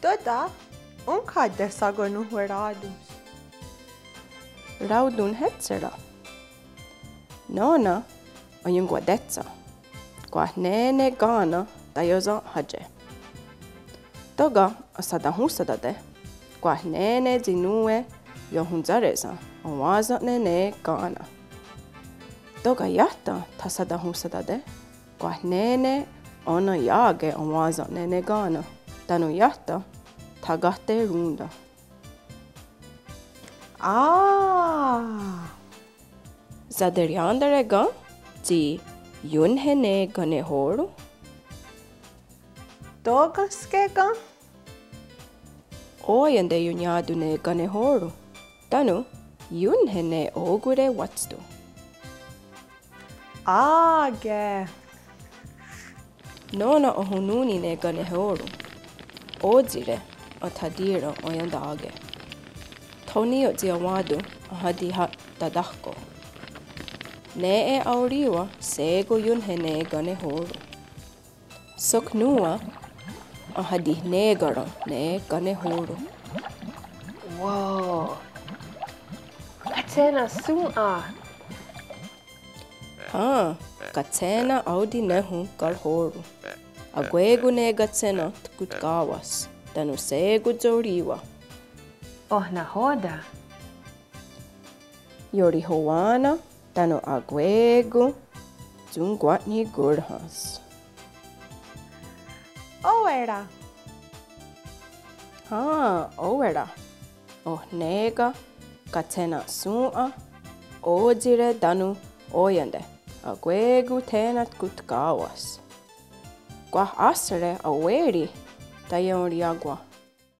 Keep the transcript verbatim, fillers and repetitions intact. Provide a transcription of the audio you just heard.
Tóta, ónhka teshakononhwerá:tons? Raotonhétsera. Nó:nen aionkwatétsha. Kwah né:ne ká:nen taiosen'hátie. Tóka' ahsatahónhsatate', kwah né:ne tsi nón:we iohontsáre's enwá:sen'ne' ne ká:nen. Tóka' iah thasatahónhsatate', kwah né:ne ó:nen ià:ke enwá:sen'ne' ne ká:nen, tánon' iah thakahterón:ta. Á:. Saterièn:tare' ken tsi ionhe ne kanehò:ron? Tó:kenske ken? Ó:iente ionniá:ton ne kanehò:ron, tánon' ionhe ne okwire'wátsto. Á:ke. Nó:nen ahonnón:ni ne kanehò:ron, ó:tsire enthatí:ren oientá:ke. Tho ní:ioht tsi enwá:ton ahatihatahkó:ko'. Nè:'e aorì:wa shé:kon ionhe ne kanehò:ron. Sok nòn:wa ahatihnè:karon ne kanehò:ron. Wow. Katshè:ne shòn:'a. Hen, katshè:ne aotinéhon karhò:ron. Akwé:kon ne katshè:ne tkotká:was, tánon' shé:kon tiorì:wa. Oh nahò:ten? Iorihowá:nen tánon' akwé:kon tionkwan'nikónhrhens. Ó:wera. Hen, ó:wera. Ohné:ka, katshè:ne shòn:'a, ó:tsire tánon' ó:iente, akwé:kon thé:nen tkotká:was. Kwah áhsere awé:ri taionriá:kwen